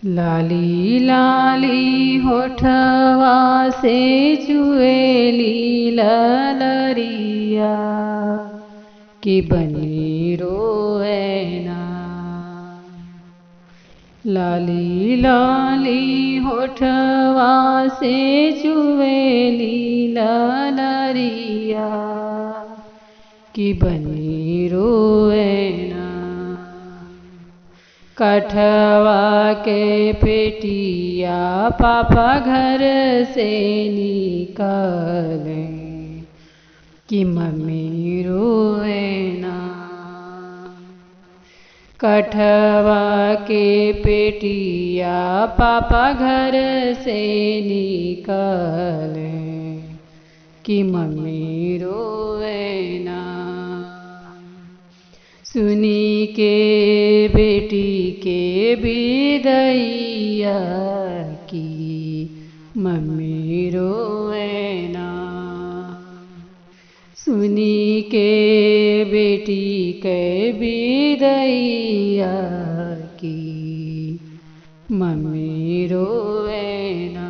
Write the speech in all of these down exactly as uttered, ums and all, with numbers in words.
लाली लाली होठवा से चुएली ललरिया, कि बनी रोए ना। लाली लाली होठवा से चुएली ललरिया, कि बनी रोए ना। कठवा के पेटिया पापा घर से निकाले, कि मम्मी रोए ना। कठवा के पेटिया पापा घर से निकाले, कि मम्मी रोए ना। सुनी के बेटी के बिदैया, कि मम्मी रोए ना। सुनी के बेटी के बिदैया, कि मम्मी रोए ना।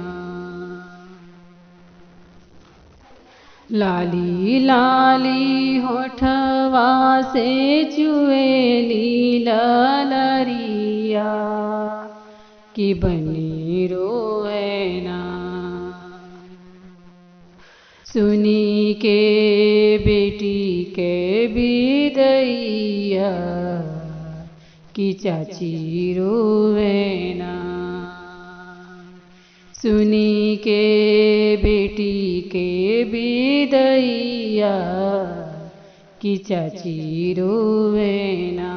लाली लाली होठवा से चुएली ललरिया, कि बनी रोए ना। सुनी के बेटी के बिदैया, कि चाची रोए ना। सुनी के बेटी के बिदैया, कि चाची रोए ना।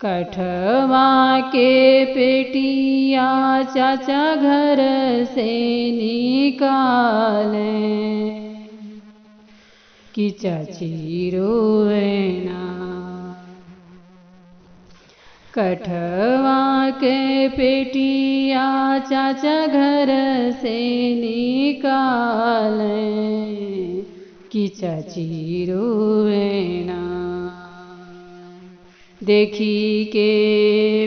कठवा के पेटिया चाचा घर से निकाले, कि चाची रोए ना। कठवा के पेटिया चाचा घर से निकाले, कि चाची रोए ना। देखी के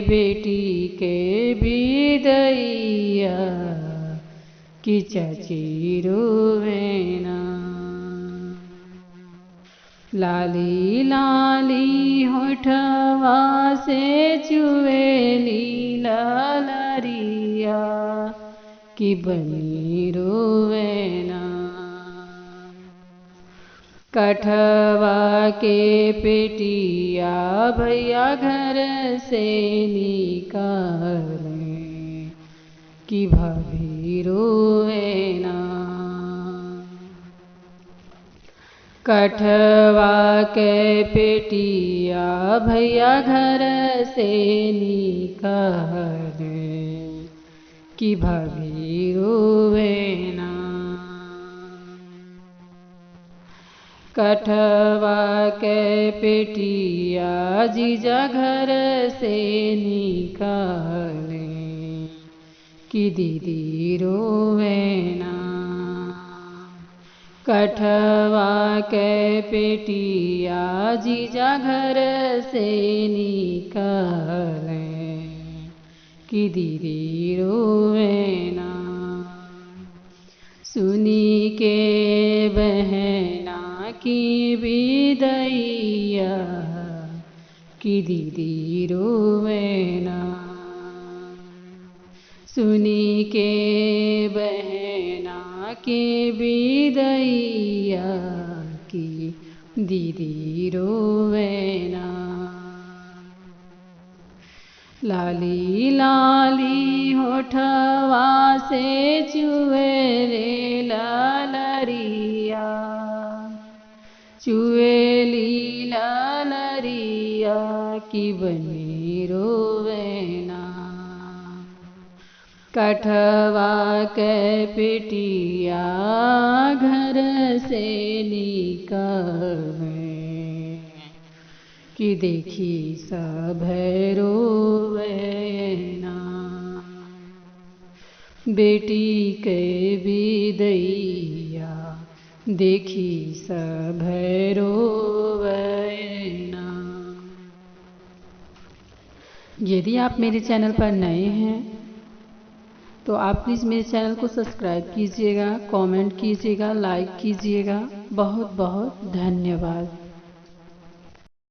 बेटी के बिदैया, कि चाची रोवे ना। लाली लाली होठवा से चुएली ललरिया, कि बनी रोवे ना। कठवा के पेटिया भैया घर से निकाले, कि भाभी रोवे ना। कठवा के पेटिया भैया घर से निकाले, कि भाभी रोवे ना। कठवा के पेटिया जीजा घर से निकाले, कि दीदी रोवे ना। कठवा के पेटिया जीजा घर से निकाले, कि दीदी रोवे ना। सुनी के बहना की बिदैया, कि दीदी रोवे ना। सुनी के बहना के बिदैया, कि दीदी रोवे ना। लाली लाली होठवा से चुए रे ललरिया, चुएली ललरिया, कि बनी रोवे ना। कठवा के पेटिया घर से निकाले, कि देखी सब रोवे ना। बेटी के बिदैया, देखी सब रोवे ना। यदि आप मेरे चैनल पर नए हैं तो आप प्लीज़ मेरे चैनल को सब्सक्राइब कीजिएगा, कमेंट कीजिएगा, लाइक कीजिएगा। बहुत बहुत धन्यवाद।